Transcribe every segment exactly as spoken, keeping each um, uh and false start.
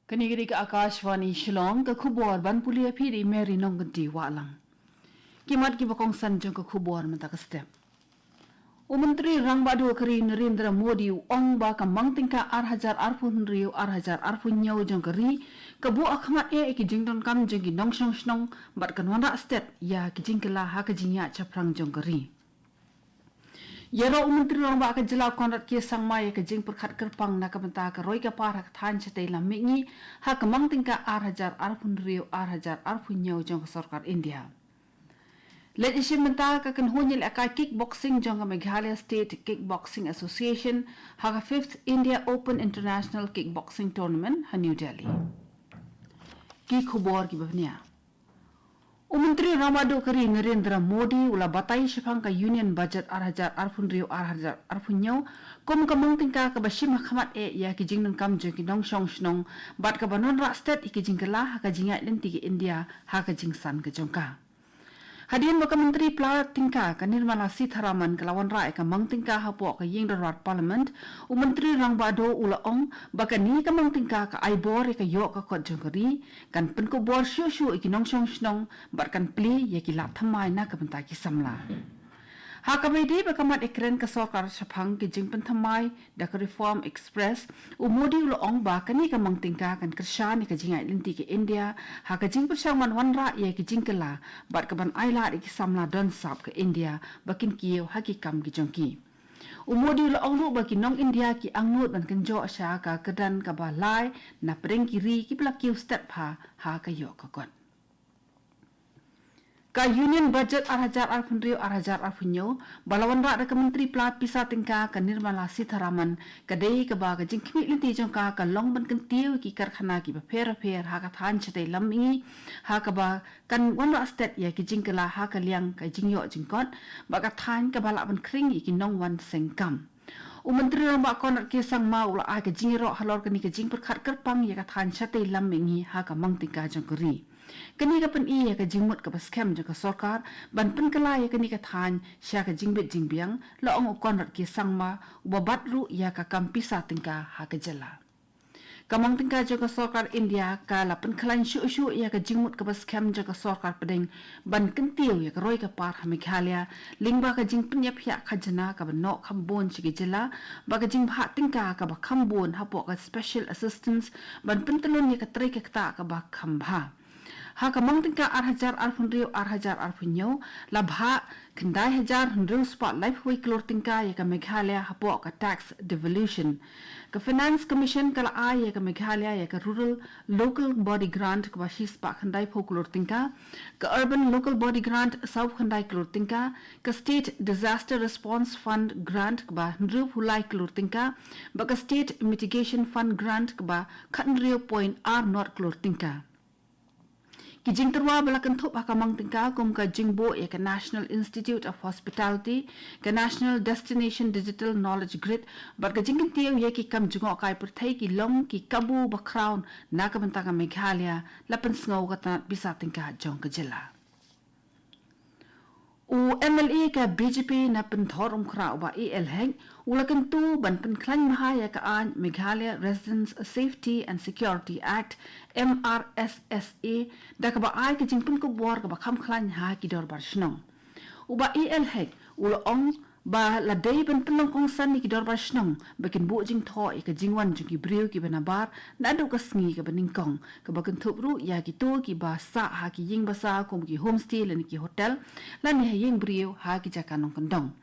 Kane ka dei ka Akashvani Shillong, ka khubor ban pule ïa phi da i Mary Nongkynti Wahlang. Ki mat kiba kongsan jong ka khubor mynta ka step. U Myntri Rangbah Duh ka ri Narendra Modi u ong ba ka mang tyngka ar hajar arphew hynriew ar hajar arphew hynñiew jong ka ri ka buh ha khmat eh ïa ki jingdonkam jong ki nongshong shnong bad kan wanrah stet ïa ki jingkylla ha ka jingïaid shaphrang jong ka ri. Ïaroh u Myntri Rangbah ka jylla u Conrad K Sangma ïa ka jingpyrkhat kyrpang na ka bynta ka roi ka par ha ka thaiñ shatei lam mihngi ha ka mang tyngka ar hajar arphew hynriew ar hajar arphew hynñiew jong ka sorkar India. Leit ïashim bynta ka kynhun ïalehkai kickboxing jong ka Meghalaya State Kickboxing Association ha ka fifth India Open International Kickboxing Tournament ha New Delhi. Ki khubor kiba bniah. U Myntri Rangbah Duh ka ri Narendra Modi u la batai shaphang ka Union Budget ar hajar arphew hynriew ar hajar arphew hynñiew kum ka mang tyngka kaba shim ha khmat eh ïa ki jingdonkam jong ki nongshong shnong bad kaba wanrah stet ïa ki jingkylla ha ka jingïaid lynti ka India ha ka jingsan ka jong ka. Hadien ba ka Myntri Pla Tyngka ka Nirmala Sitharaman ka la wanrah ïa ka mang tyngka hapoh ka ïing dorbar Parliament, u Myntri Rangbah Duh u la ong ba kane ka mang tyngka ka ai bor ïa ka ïoh ka kot jong ka ri, kan pynkup bor shuh shuh ïa ki nongshong shnong bad kan plie ïa ki lad thymmai na ka bynta ki samla. Ha kaba ïadei bad ka mat ïakren ka sorkar shaphang ki jingpynthymmai da ka Reform Express, u Modi u la ong ba kane ka mang tyngka kan kyrshan ïa ka jingïaid lynti ka India ha ka jingpyrshang ban wanrah ïa ki jingkylla bad ka ban ailad ïa ki samla don sap ka India ba kin kiew ha ki kam ki jong ki. U Modi u la ong ruh ba ki nong India ki angnud ban kynjoh sha ka kyrdan kaba lai na pdeng ki ri kiba la kiew stet bha ha ka ïoh ka kot. Ka Union Budget ar hajar arphew hynriew ar hajar arphew hynñiew ba la wanrah da ka Myntri Pla Pisa Tyngka ka Nirmala Sitharaman ka dei kaba ka jingkhmih lynti jong ka ka long ban kyntiew ïa ki karkhana kiba pher bapher ha ka thaiñ shatei lam mihngi ha kaba kan wanrah stet ïa ki jingkylla ha ka liang ka jingïoh jingkot bad ka thaiñ kaba lah ban khring ïa ki nongwan seng kam. U Myntri Rangbah Conrad K Sangma u la ai ka jingïaroh halor kane ka jingpyrkhat kyrpang ïa ka thaiñ shatei lam mihngi ha ka mang tyngka jong ka ri. Kane ka pyni ïa ka jingmut kaba skhem jong ka sorkar ban pynkylla ïa kane ka thaiñ sha ka jingbit jingbiang, la ong u Conrad K Sangma uba bat ruh ïa ka kam pisa tyngka ha ka jylla. Ka mang tyngka jong ka sorkar India ka la pynkhlaiñ shuh shuh ïa ka jingmut kaba skhem jong ka sorkar pdeng ban kyntiew ïa ka roi ka par ha Meghalaya lyngba ka jingpynïap ïa ka khajna kaba noh kham bun sha ki jylla bad ka jingbhah tyngka kaba kham bun hapoh ka special assistance ban pyntlun ïa ka trei ka ktah kaba kham bha. Ha ka mang tyngka ar hajar arphew hynriew ar hajar arphew hynñiew la bhah khyndai hajar hynriew spah laiphew wei klur tyngka ïa ka Meghalaya hapoh ka tax devolution. Ka Finance Commission ka la ai ïa ka Meghalaya ïa ka Rural Local Body Grant kaba shi spah khyndaiphew klur tyngka, ka Urban Local Body Grant sawphew khyndai klur tyngka, ka State Disaster Response Fund Grant kaba hynriewphew lai klur tyngka, bad ka State Mitigation Fund Grant kaba khathynriew point ar nod klur tyngka. Ki jingtyrwa ba la kynthup ha ka mang tyngka kum ka jingbuh ïa ka National Institute of Hospitality, ka National Destination Digital Knowledge Grid, bad ka jingkyntiew ïa ki kam jngohkai pyrthei ki long ki kabu ba khraw na ka bynta ka Meghalaya, la pynsngew ka tnat pisa tyngka jong ka jylla. U M L A ka B J P na Pynthorumkhrah u Bah A L Hek u la kyntu ban pynkhlaiñ bha ïa ka aiñ Meghalaya Residents Safety and Security Act, M R S S A, da kaba ai ka jingpynkup bor kaba kham khlaiñ ha ki dorbar shnong. U Bah A L Hek u la ong ba la dei ban pynlong kongsan ïa ki dorbar shnong ba kin buh jingthoh ïa ka jingwan jong ki briew kiba nabar naduh ka sngi kaba nyngkong, kaba kynthup ruh ïa kito kiba sah ha ki ïing basa kum ki homestay lane ki hotel, lane ha ïing briew ha ki jaka nongkyndong.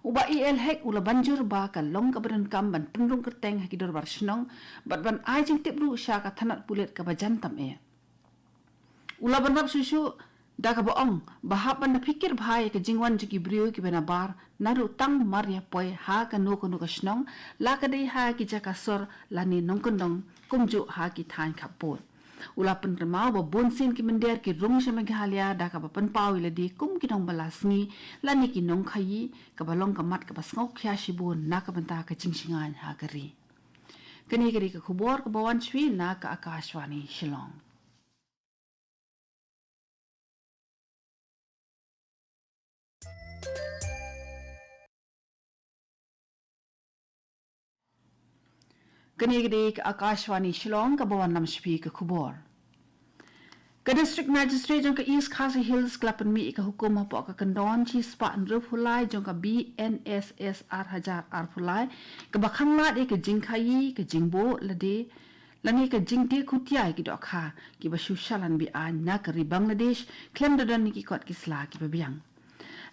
U Bah A L Hek u la ban jur ba ka long kaba donkam ban pynrung kyrteng ha ki dorbar shnong bad ban ai jingtip ruh sha ka thanat pulit kaba jan tam eh. U la bynrap shuh shuh da kaba ong ba hap ban da phikir bha ïa ka jingwan jong ki briew kiba nabar naduh tang mar ïa poi ha kano kano ka shnong, la ka dei ha ki jaka sor lane nongkyndong, kumjuh ha ki thaiñ khappud. U la pynkynmaw ba bunsien ki mynder ki rung sha Meghalaya da kaba pynpaw ïa lade kum ki nongbylla sngi lane ki nongkhaii, kaba long ka mat kaba sngewkhia shibun na ka bynta ka jingshngaiñ ha ka ri. Kane ka dei ka khubor kaba wan sha phi na ka Akashvani Shillong. Kane ka dei ka Akashvani Shillong, kaba wanlam sha phi ka khubor. Ka District Magistrate jong ka East Khasi Hills ka la pynmih ïa ka hukum hapoh ka kyndon shispah hynriew phew lai jong ka B N S S ar hajar arphew lai, kaba khang lad ïa ka jingkhaii, ka jingbuh lade lane ka jingdie khutia ïa ki dohkha kiba shu shalan be-aiñ na ka ri Bangladesh khlem da don ïa ki kot ki sla kiba biang.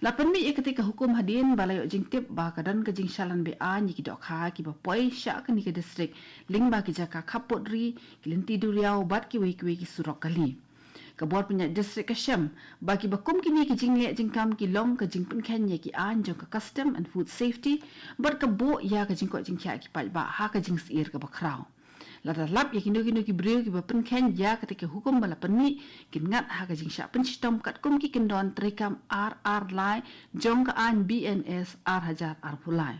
La pynmih ïa kata ka hukum hadien ba la ïoh jingtip ba ka don ka jingshalan be-aiñ ïa ki dohkha kiba poi sha kane ka district lyngba ki jaka khappud ri, ki lynti duriaw bad kiwei kiwei ki surok kali. Ka bor pynïaid district ka shem ba kiba kum kine ki jingleh jingkam ki long ka jingpynkheiñ ïa ki aiñ jong ka Custom and Food Safety bad ka buh ïa ka jingkoit jingkhiah ki paidbah ha ka jingsyier kaba khraw. Lada lap ïa kino kino ki briew kiba pynkheiñ ïa kata ka hukum ba la pynmih, kin ngat ha ka jingshah pynshitom katkum ki kyndon treikam ar ar lai jong ka aiñ B N S ar hajar arphew lai.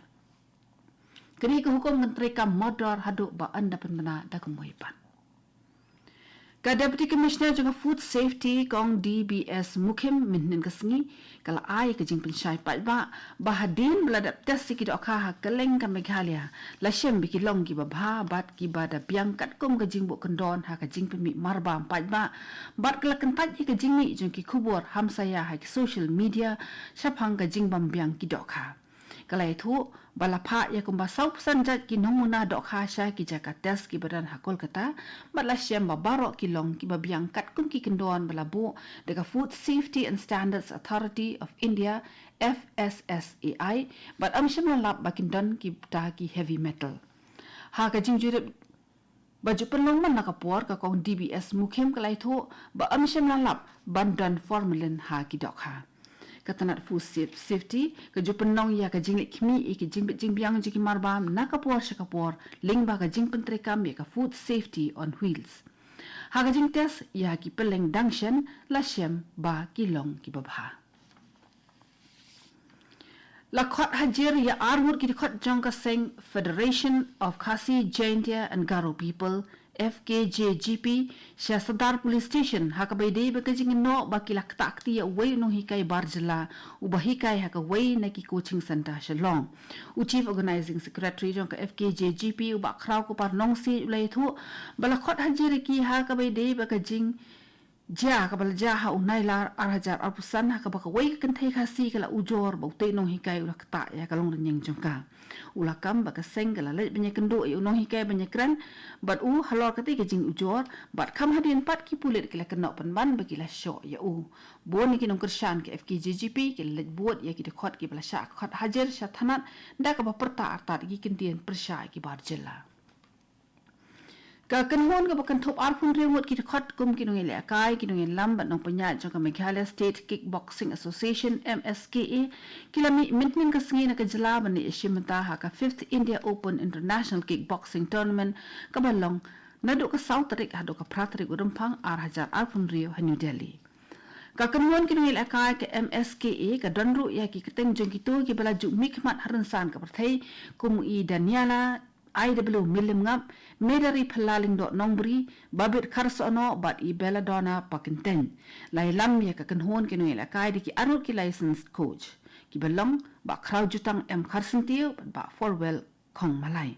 Kane ka hukum kan treikam mordor haduh ba yn da pynbna da kumwei pat. Ka Deputy Commissioner jong ka Food Safety, Kong D B S Mukhim, mynhynnin ka sngi ka la ai ka jingpynshai paidbah ba hadien ba la dep test ïa ki dohkha ha kylleng ka Meghalaya, la shem ba ki long kiba bha bad kiba da biang katkum ka jingbuh kyndon ha ka jingpynmih marbam paidbah, bad ka la kyntait ïa ka jingmih jong ki khubor hamsaïa ha ki social media shaphang ka jingbym biang ki dohkha. Ka la ïathuh ba la phah ïa kumba saw phew san jait ki nongmuna dohkha sha ki jaka test kiba don ha Kolkata, bad la shem ba baroh ki long kiba biang katkum ki kyndon ba la buh da ka Food Safety and Standards Authority of India, F S S A I, bad ym shym la lap ba kin don kita ki heavy metal. Ha ka jingjurip ba ju pynlong man la ka por, ka Kong D B S Mukhim ka la ïathuh ba ym shym la lap ban don formalin ha ki dohkha. Ka tnat Food Saf-, Safety ka ju pynlong ïa ka jingleh khmih ïa ka jingbit jingbiang jong ki marbam na ka por sha ka por lyngba ka jingpyntreikam ïa ka Food Safety on Wheels. Ha ka jingtest ïa ki pylleng dang shen, la shem ba ki long kiba bha. La khot hajir ïa arngut ki dkhot jong ka seng Federation of Khasi Jaintia and Garo People, F K J G P, sha Sadar Police Station ha kaba ïadei bad ka jingïaroh ba ki la ktah kti ïa uwei u nonghikai bar jylla uba hikai ha kawei na ki coaching centre Shillong. U Chief Organising Secretary jong ka F K J G P, u Bah Khraw Kupar Nongsiej, u la ïathuh ba la khot hajir ïa ki ha kaba ïadei bad ka jing jia kaba la jia ha u Nailar ar hajar arphew san, ha kaba kawei ka kynthei Khasi ka la ujor ba utei u nonghikai u la ktah ïa ka longrynïeng jong ka. U la kam ba ka seng ka la leit ban ïakynduh ïa u nonghikai ban ïakren bad u halor katei ka jingujor, bad kham hadien pat ki pulit ki la kynnoh pynban ba ki la shoh ïa u. Bun ïa ki nongkyrshan ka F K J G P ki la leit bud ïa ki dkhot kiba la shah khot hajir sha thanat, da kaba pyrta artat ïa ki kyntien pyrshah ïa ki bar jylla. Ka kynhun kaba kynthup arphew hynriew ngut ki dkhot kum ki nongïalehkai, ki nongïalam bad nongpynïaid jong ka Meghalaya State Kickboxing Association, M S K A, ki la mih mynhynnin ka sngi na ka jylla ban ïashim bynta ha ka fifth India Open International Kickboxing Tournament kaba long naduh ka saw tarik haduh ka phra tarik u Rymphang ar hajar arphew hynriew ha New Delhi. Ka kynhun ki nongïalehkai ka M S K A ka don ruh ïa ki kyrteng jong kito kiba la ju mihkhmat ha rynsan ka pyrthei, kum i Daniela I W Mylliemngap, Medari Phylla Lyngdoh Nongbri, Babit Kharsohnoh bad i Belladonna Pakyntein. La ïalam ïa ka kynhun ki nongïalehkai da ki arngut ki licensed coach, kiba long Bah Khrawjutang M Kharsyntiew bad Bah Forwell Khongmalai.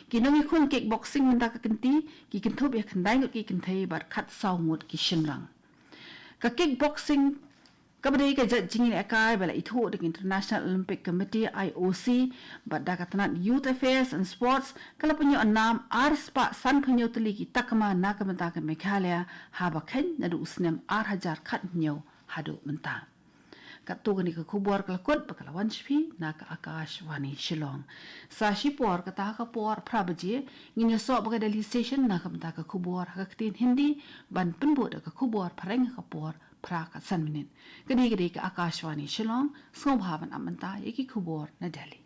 Ki nongïakhun kickboxing mynta ka kynti ki kynthup ïa khyndai ngut ki kynthei bad khatsaw ngut ki shynrang. Ka kickboxing kaba dei ka jait jingïalehkai ba la ithuh da ka International Olympic Committee, I O C, bad da ka tnat Youth Affairs and Sports, ka la pynïoh nam arspah sanphew hynñiew tylli ki takma na ka bynta ka Meghalaya, haba kheiñ naduh u snem ar hajar khathynñiew haduh mynta. Katto katne ka khubor ka la kut bad ka la wan sha phi na ka Akashvani Shillong. Sa shipor kata ha ka por phra baje ngin ïasoh bad ka Delhi Station na ka bynta ka khubor ha ka ktien Hindi, ban pynbud da ka khubor phareng ha ka por phra khatsan minit. Kane ka dei ka Akashvani Shillong, sngewbha ban ap mynta ïa ki khubor na Delhi.